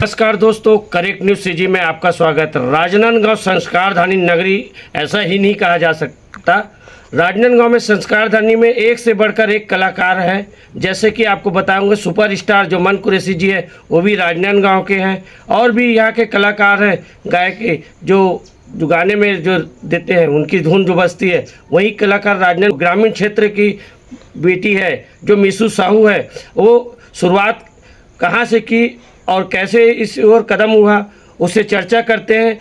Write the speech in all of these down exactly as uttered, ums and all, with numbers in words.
नमस्कार दोस्तों, correct news CG में आपका स्वागत। राजनांदगांव संस्कार धानी नगरी ऐसा ही नहीं कहा जा सकता। राजनांदगांव में संस्कार धानी में एक से बढ़कर एक कलाकार है। जैसे कि आपको बताऊंगे, सुपरस्टार जो मन कुरैशी जी है, वो भी राजनांदगांव के हैं। और भी यहाँ के कलाकार हैं, गायक के जो जो गाने में जो देते हैं, उनकी धुन जो बजती है, वही कलाकार राजनांद ग्रामीण क्षेत्र की बेटी है जो मीशू साहू है। वो शुरुआत कहाँ से की और कैसे इस ओर कदम हुआ, उससे चर्चा करते हैं।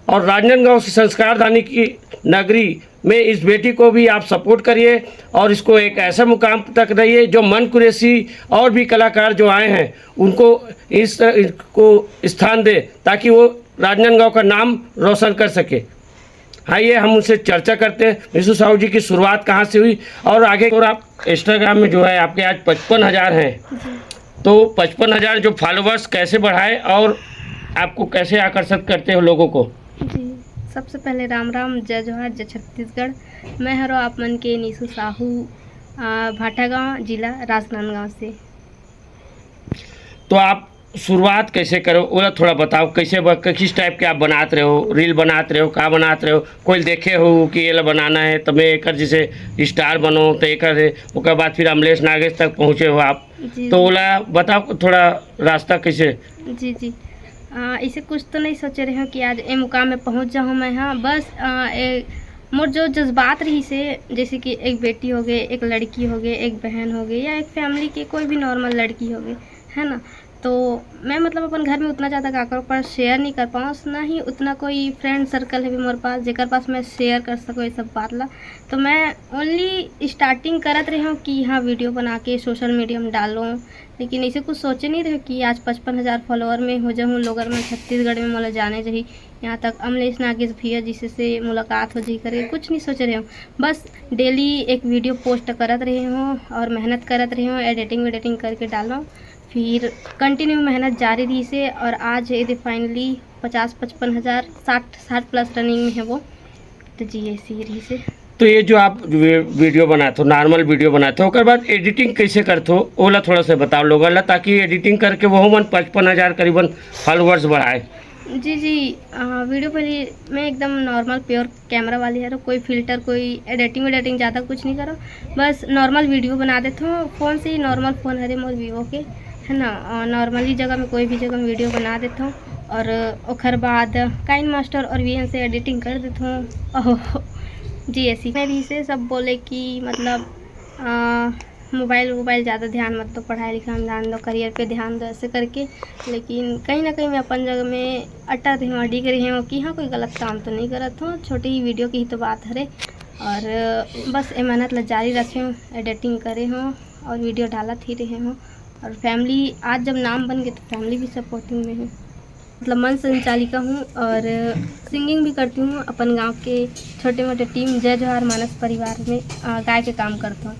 और राजनांदगांव से संस्कार धानी की नगरी में इस बेटी को भी आप सपोर्ट करिए और इसको एक ऐसा मुकाम तक रहिए जो मन कुरैशी और भी कलाकार जो आए हैं, उनको इस तरह को स्थान दे, ताकि वो राजनांदगांव का नाम रोशन कर सके। आइए, हम उनसे चर्चा करते हैं, मीशू साहू जी की शुरुआत कहाँ से हुई और आगे। और आप इंस्टाग्राम में जो है, आपके आज पचपन हज़ार हैं, जी। तो पचपन हज़ार जो फॉलोअर्स कैसे बढ़ाए और आपको कैसे आकर्षित करते हो लोगों को? जी, सबसे पहले राम राम, जय जोहार, जय छत्तीसगढ़। मैं हरो आप मन के नीशू साहू, आ, भाटागांव, जिला राजनांदगांव से। तो आप शुरुआत कैसे करो, ओला थोड़ा बताओ, कैसे ब-, किस टाइप के आप बनात रहे हो, रील बनात रहे हो, का बनात रहे हो, कोई देखे हो कि एला बनाना है, तब मैं एकर जैसे स्टार बनो, तो एकर से, ओकर बाद फिर अमलेश नागेश तक पहुँचे हो आप, जी। तो ओला बताओ थोड़ा रास्ता कैसे। जी, जी। आ, ऐसे कुछ तो नहीं सोचे रहे हो कि आज ए मुकाम में पहुँच जाऊँ मैं। हाँ, बस आ, ए, मोर जो जज्बात रही से, जैसे कि एक बेटी हो गए, एक लड़की हो गए, एक बहन हो गई, या एक फैमिली के कोई भी नॉर्मल लड़की हो गई, है ना। तो मैं मतलब अपन घर में उतना ज़्यादा काकरो पास शेयर नहीं कर पाऊँ, ना ही उतना कोई फ्रेंड सर्कल है भी मोर पास जेकर पास मैं शेयर कर सकूँ ये सब बात ला। तो मैं ओनली स्टार्टिंग करत रहे हूँ कि हाँ, वीडियो बना के सोशल मीडिया में डालूँ, लेकिन ऐसे कुछ सोचे नहीं रहे कि आज पचपन हज़ार फॉलोअर में हो जाऊँ, लोगन में छत्तीसगढ़ में मोला जाने जाही, यहाँ तक अमलेश नागेश भैया जी से, से मुलाकात हो जाही करके कुछ नहीं सोचे रहे हूँ। बस डेली एक वीडियो पोस्ट करत रहे हूँ और मेहनत करत रहे हूँ, एडिटिंग वेडिटिंग करके डालूँ। फिर कंटिन्यू मेहनत जारी रही से और आज ये फाइनली पचास पचपन हज़ार, साठ, साठ प्लस रनिंग में है वो। तो जी, ऐसी ही रही से। तो ये जो आप वी-, वीडियो बनाते हो, नॉर्मल वीडियो बनाते हो, ओकर बाद एडिटिंग कैसे करते हो, ओला थोड़ा सा बताओ लोगन ला, ताकि एडिटिंग करके वो मन पचपन हज़ार करीबन फॉलोअर्स बढ़ाए। जी, जी। आ, वीडियो पहले मैं एकदम नॉर्मल प्योर कैमरा वाली हरो, कोई फिल्टर, कोई एडिटिंग वेडिटिंग ज़्यादा कुछ नहीं करो, बस नॉर्मल वीडियो बना देत हूँ। फ़ोन से ही, नॉर्मल फ़ोन हरे मोर वीवो के, है ना। आ, नॉर्मली जगह में, कोई भी जगह में वीडियो बना देत हूँ और ओखर बाद काइन मास्टर और वीएन से एडिटिंग कर देत हूँ। ओहो, जी, ऐसी मैं भी से सब बोले कि मतलब आ, मोबाइल वोबाइल ज़्यादा ध्यान मत दो, पढ़ाई लिखाई में ध्यान दो, करियर पे ध्यान दो, ऐसे करके। लेकिन कहीं ना कहीं मैं अपन जगह में अटक रही हूँ, अडिग रही हूँ कि हाँ, कोई गलत काम तो नहीं करत हूँ, छोटी ही वीडियो की ही तो बात हरे। और बस ये मेहनत ला जारी रखे हूँ, एडिटिंग करे हूँ और वीडियो डालत ही रहे हूँ। और फैमिली आज जब नाम बन गए तो फैमिली भी सपोर्टिंग में है। मतलब मंच संचालिका हूँ और सिंगिंग भी करती हूँ। अपन गांव के छोटे मोटे टीम जय जोहार मानस परिवार में आ, गाय के काम करता हूँ।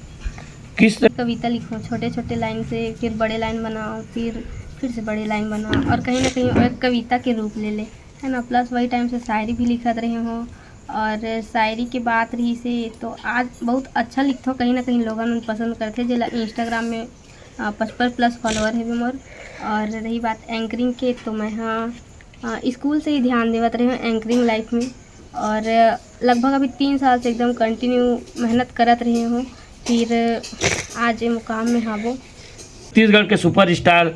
किस तरह कविता लिखो, छोटे छोटे लाइन से फिर बड़े लाइन बनाओ, फिर फिर से बड़े लाइन बनाओ और कहीं ना कहीं एक कविता के रूप ले ले, है ना। प्लस वही टाइम से शायरी भी लिखत रहे हो। और शायरी के बात रही से तो आज बहुत अच्छा लिखत हो, कहीं ना कहीं लोगन मन पसंद करते, जेला इंस्टाग्राम में पचपन प्लस फॉलोअर है मोर। और रही बात एंकरिंग के, तो मैं हाँ स्कूल से ही ध्यान देवत रहे हूँ एंकरिंग लाइफ में और लगभग अभी तीन साल से एकदम कंटिन्यू मेहनत करत रहे हूँ, फिर आज ये मुकाम में हावो। छत्तीसगढ़ के सुपरस्टार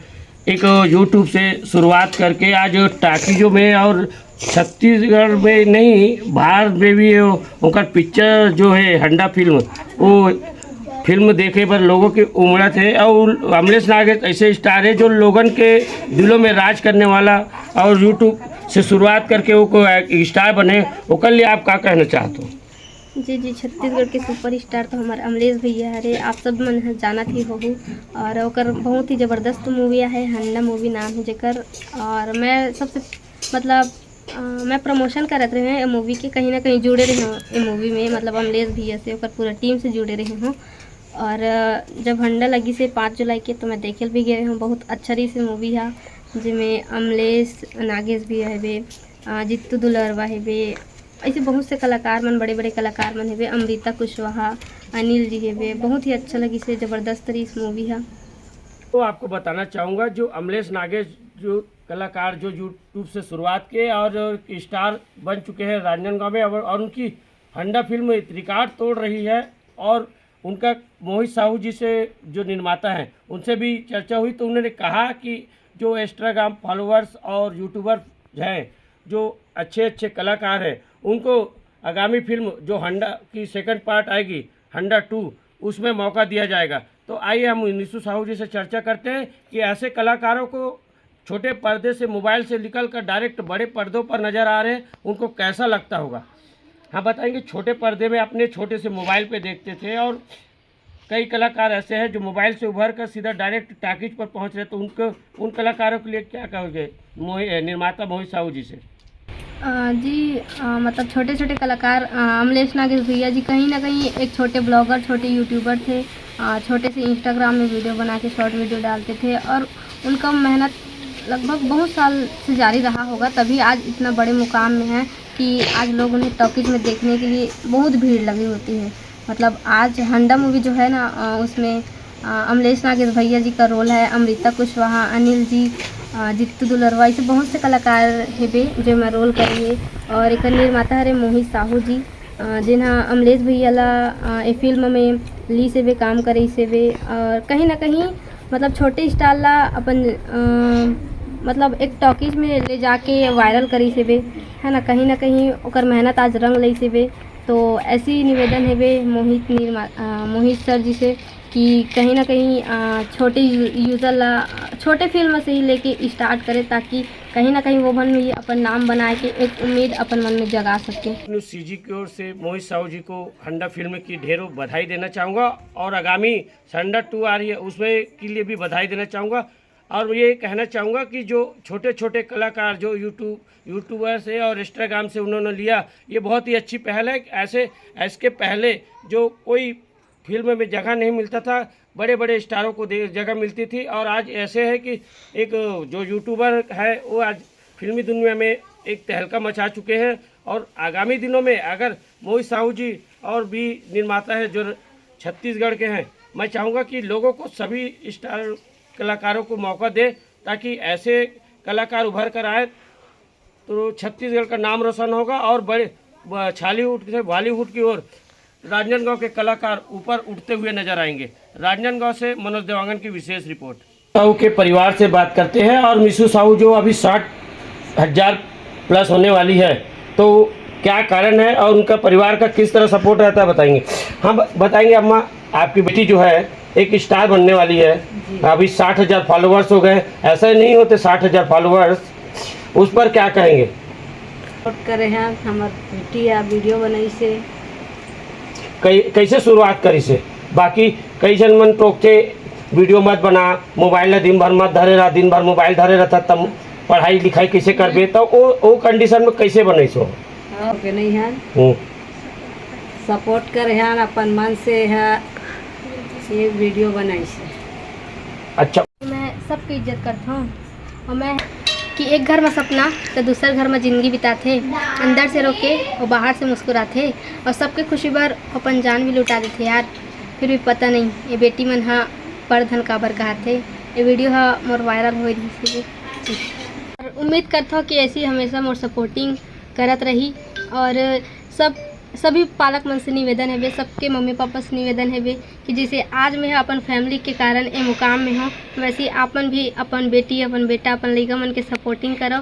एक यूट्यूब से शुरुआत करके आज टाकीजों में और छत्तीसगढ़ में नहीं, भारत में भी वो उनका पिक्चर जो है हंडा फिल्म, वो फिल्म देखे पर लोगों की उमड़त है। और अमलेश नागेश ऐसे स्टार है जो लोगन के दिलों में राज करने वाला, और यूट्यूब से शुरुआत करके वो को एक स्टार बने, ओकर लिए आप का कहना चाहते हो? जी जी, छत्तीसगढ़ के सुपरस्टार तो हमारे अमलेश भैया हरे, आप सब मन ह जानत ही होहू। और ओकर बहुत ही ज़बरदस्त मूवी आहे, हंडा मूवी नाम है जेकर। और मैं सबसे मतलब अ, मैं प्रमोशन करत रहे हूँ ये मूवी के, कहीं ना कहीं जुड़े रहे हूँ ये मूवी में, मतलब अमलेश भैया से, ओकर पूरा टीम से जुड़े रहे हूँ। और अ, जब हंडा लगी से पाँच जुलाई के, तो मैं देखे भी गए हूँ। बहुत अच्छा रही से मूवी हा, जेमे अमलेश नागेश भी हेबे, अ, जित्तू दुलरवा हेबे, ऐसे बहुत से कलाकार मन, बड़े बड़े कलाकार मन हेबे, अमृता कुशवाहा, अनिल जी हेबे। बहुत ही अच्छा लगी से, ज़बरदस्त रही इस मूवी हा। तो आपको बताना चाहूँगा, जो अमलेश नागेश जो कलाकार जो YouTube से शुरुआत किए और स्टार बन चुके हैं राजनांदगांव में, और, और उनकी हंडा फिल्म रिकॉर्ड तोड़ रही है। और उनका मोहित साहू जी से, जो निर्माता हैं, उनसे भी चर्चा हुई, तो उन्होंने कहा कि जो इंस्टाग्राम फॉलोअर्स और यूट्यूबर हैं, जो अच्छे अच्छे कलाकार हैं, उनको आगामी फिल्म जो हंडा की सेकंड पार्ट आएगी, हंडा टू, उसमें मौका दिया जाएगा। तो आइए हम निशु साहू जी से चर्चा करते हैं कि ऐसे कलाकारों को छोटे पर्दे से, मोबाइल से निकल कर डायरेक्ट बड़े पर्दों पर नज़र आ रहे हैं, उनको कैसा लगता होगा। हाँ, बताएंगे, छोटे पर्दे में अपने छोटे से मोबाइल पे देखते थे और कई कलाकार ऐसे हैं जो मोबाइल से उभर कर सीधा डायरेक्ट टॉकीज पर पहुंच रहे, तो उनको, उन कलाकारों के लिए क्या कहोगे मोहि-, ए, निर्माता मोहित साहू जी से? अ, जी, अ, मतलब छोटे छोटे कलाकार, अ, अमलेश नागेश भैया जी कहीं ना कहीं एक छोटे ब्लॉगर, छोटे यूट्यूबर थे। अ, छोटे से इंस्टाग्राम में वीडियो बना के शॉर्ट वीडियो डालते थे और उनका मेहनत लगभग बहुत साल से जारी रहा होगा, तभी आज इतना बड़े मुकाम में है कि आज लोग उन्हें टॉकीज में देखने के लिए बहुत भीड़ लगी होती है। मतलब आज हंडा मूवी जो है ना, अ, उसमें अ, अमलेश नागेश भैया जी का रोल है, अमृता कुशवाहा, अनिल जी, अ, जित्तू दुलरवा, ऐसे बहुत से कलाकार हेबे जो मैं रोल करी है। और एक निर्माता हरे मोहित साहू जी, अ, जिन्हा अमलेश भैया ला, अ, ए फिल्म में ली से बे काम करे से बे, और कहीं ना कहीं मतलब छोटे स्टार ला अपन, अ, मतलब एक टॉकीज में ले जाके वायरल करी से बे, है ना, कहीं ना कहीं ओकर मेहनत आज रंग ले से बे। तो ऐसी निवेदन हेबे मोहित निर्मा अ, मोहित सर जी से कि कहीं ना कहीं, अ, छोटे यू-, यूजर ला छोटे फिल्म से ही लेके स्टार्ट करे, ताकि कहीं ना कहीं वो मन में ये अपन नाम बनाए के एक उम्मीद अपन मन में जगा सके। न्यूज सीजी की ओर से मोहित साहू जी को हंडा फिल्म की ढेरों बधाई देना चाहूँगा और आगामी हंडा टू आ रही है, उसमें के लिए भी बधाई देना चाहूँगा। और ये कहना चाहूँगा कि जो छोटे छोटे कलाकार जो यूट्यूब यूट्यूबर से और इंस्टाग्राम से उन्होंने लिया, ये बहुत ही अच्छी पहल है। ऐसे इसके पहले जो कोई फिल्म में जगह नहीं मिलता था, बड़े बड़े स्टारों को दे जगह मिलती थी, और आज ऐसे है कि एक जो यूट्यूबर है वो आज फिल्मी दुनिया में एक तहलका मचा चुके हैं। और आगामी दिनों में अगर मोहित साहू जी और भी निर्माता है जो छत्तीसगढ़ के हैं, मैं चाहूँगा कि लोगों को, सभी स्टार कलाकारों को मौका दे, ताकि ऐसे कलाकार उभर कर आए तो छत्तीसगढ़ का नाम रोशन होगा और बड़े ब- छालीवुड से बॉलीवुड की ओर राजनांदगांव के कलाकार ऊपर उठते हुए नजर आएंगे। राजनांदगांव से मनोज देवांगन की विशेष रिपोर्ट। साहू के परिवार से बात करते हैं और मिशु साहू जो अभी साठ हजार प्लस होने वाली है, तो क्या कारण है और उनका परिवार का किस तरह सपोर्ट रहता है, बताएंगे। हाँ, ब- बताएंगे अम्मा, आपकी बेटी जो है एक स्टार बनने वाली है। जी। अभी साठ हजार फॉलोअर्स हो गए, ऐसे नहीं होते साठ हजार फॉलोअर्स, उस पर क्या कहेंगे? सपोर्ट करे हैं हमर बेटी या वीडियो बनाई से। कै, कैसे शुरुआत करी से? बाकी कई जन मन टोकते, वीडियो मत बना, मोबाइल ला दिन भर मत धरे रहा, दिन भर मोबाइल धरे रहता, तब पढ़ाई लिखाई कैसे करबे? तो वो वो कंडीशन में कैसे बनई सो? ओके नहीं है, हम्म, सपोर्ट करे हैं अपन मन से है, ये वीडियो बनाई से। अच्छा। मैं सबके इज्जत करता हूँ और मैं कि एक घर में सपना तो दूसर घर में जिंदगी बिताथे, अंदर से रोके और बाहर से मुस्कुराथे और सबके खुशी बर अपन जान भी लुटा देथे यार। फिर भी पता नहीं ये बेटी मन हा परधन काबर कहाथे। ये वीडियो हा मोर वायरल होए रहिस हे। और उम्मीद करता हूँ कि ऐसी हमेशा मोर सपोर्टिंग करत रही। और सब सभी पालक मन से निवेदन हेबे, सबके मम्मी पापा से निवेदन हेबे कि जैसे आज मैं अपन फैमिली के कारण ए मुकाम में हूँ, वैसे ही आप मन भी अपन बेटी, अपन बेटा, अपन लइका मन के सपोर्टिंग करो।